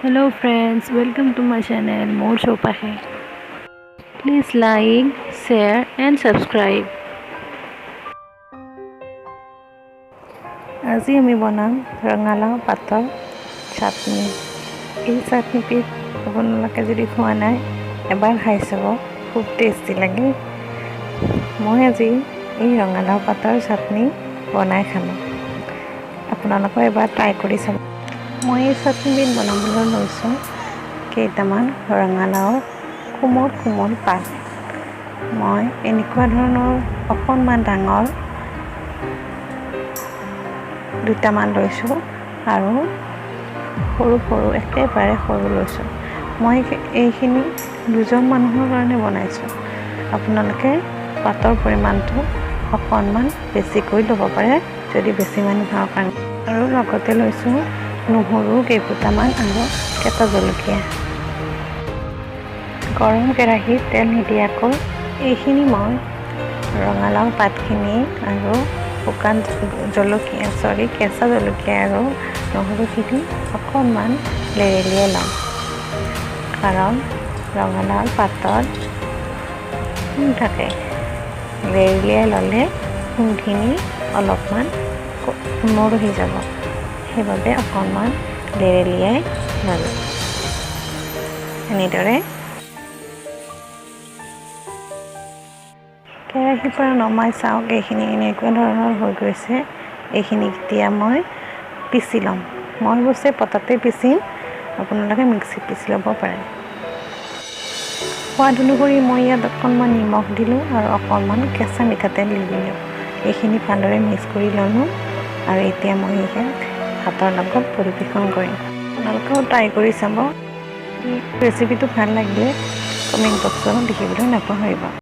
Hello friends, welcome to my channel মোৰ চৌপাশে। Please like, share and subscribe. আজি আমি বনাম ৰঙালাও পাতৰ চাটনি। এই চাটনিবিধ আপোনালোকে যদি খোৱা নাই, এবাৰ খাই চাব, খুব টেষ্টি লাগে। মই আজি এই ৰঙালাও পাতৰ চাটনি বনাই খালোঁ, আপোনালোকেও এবাৰ ট্ৰাই কৰি চাব। মই এই চাটনিবিধ বনাবলৈ লৈছোঁ কেইটামান ৰঙালাওৰ কোমল কোমল পাত। মই এনেকুৱা ধৰণৰ অকণমান ডাঙৰ দুটামান লৈছোঁ আৰু সৰু সৰু, একেবাৰে সৰু লৈছোঁ। মই এইখিনি দুজন মানুহৰ কাৰণে বনাইছোঁ। আপোনালোকে পাতৰ পৰিমাণটো অকণমান বেছিকৈ ল'ব পাৰে, যদি বেছি মানুহৰ কাৰণে। আৰু লগতে লৈছোঁ নহৰু কেইফুটামান আৰু কেঁচা জলকীয়া। গৰম কেৰাহীত তেল নিদিয়াকৈ এইখিনি মই ৰঙালাও পাতখিনি আৰু শুকান জলকীয়া, চৰি, কেঁচা জলকীয়া আৰু নহৰুখিনি অকণমান লেৰেলিয়াই ল'ম, কাৰণ ৰঙালাওৰ পাতত শুং থাকে। লেৰেলিয়াই ল'লে শুংখিনি অলপমান মৰহি যাব, সেইবাবে অকণমান লেৰেলিয়াই ল'লোঁ এনেদৰে। কেৰাহীৰ পৰা নমাই চাওক, এইখিনি এনেকুৱা ধৰণৰ হৈ গৈছে। এইখিনি এতিয়া মই পিচি ল'ম। মই অৱশ্যে পটাতে পিচিম, আপোনালোকে মিক্সিত পিচি ল'ব পাৰে। সোৱাদ অনুসৰি মই ইয়াত অকণমান নিমখ দিলোঁ আৰু অকণমান কেঁচা মিঠাতেল দি দিলোঁ। এইখিনি ভালদৰে মিক্স কৰি ল'লোঁ আৰু এতিয়া মই ইয়াক ভাতৰ লগত পৰিৱেশন কৰিম। আপোনালোকেও ট্ৰাই কৰি চাব। ৰেচিপিটো ভাল লাগিলে কমেণ্ট বক্সত লিখিবলৈ নাপাহৰিব।